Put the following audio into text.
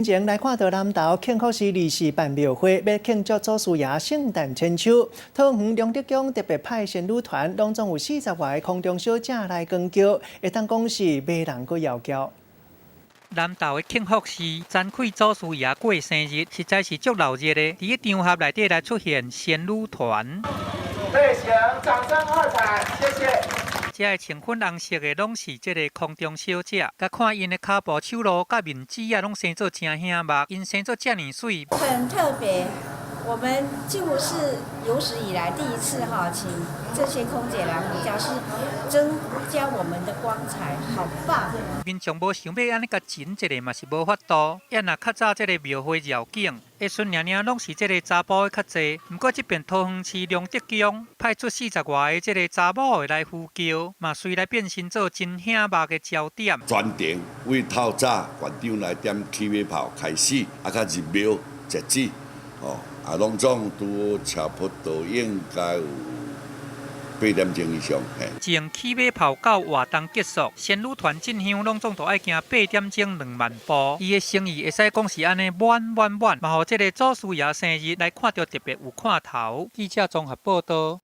前來看到南投慶福寺二四辦廟會，欲慶祝祖師爺聖誕千秋。桃園龍德宮特別派仙女團，攏總有40外個空中小姐來扛轎，會當講是迷人閣妖嬌。南投的慶福寺展開祖師爺過生日，實在是足鬧熱的。佇個場合內底來出現仙女團。對，行，掌聲喝彩，謝謝。這个穿粉紅色的，攏是這个空中小姐。共看𪜶的跤步、手路佮面子仔，攏生做誠醒目。𪜶生做遮爾媠。很特別，我們幾乎是有史以來第一次哈，請這些空姐來回家，是增加我們的光彩，好棒！民眾無想欲按呢共整一下嘛是無法度。抑若較早這个廟會繞境，的孫娘娘攏是這个查埔的較濟。毋過這邊桃園市龍德宮派出40外个這个查某的來扶轎，嘛隨來變身做真醒目的焦點。全程為透早縣長來點起馬炮開始，啊，較入廟截止，哦，啊，攏總拄差不多應該有8點鐘以上。從起馬炮到活動結束，仙女團進香攏總都愛行8點鐘2萬步。伊的心意會使講是按呢滿滿滿，嘛予這个祖師爺生日來看著特別有看頭。記者綜合報導。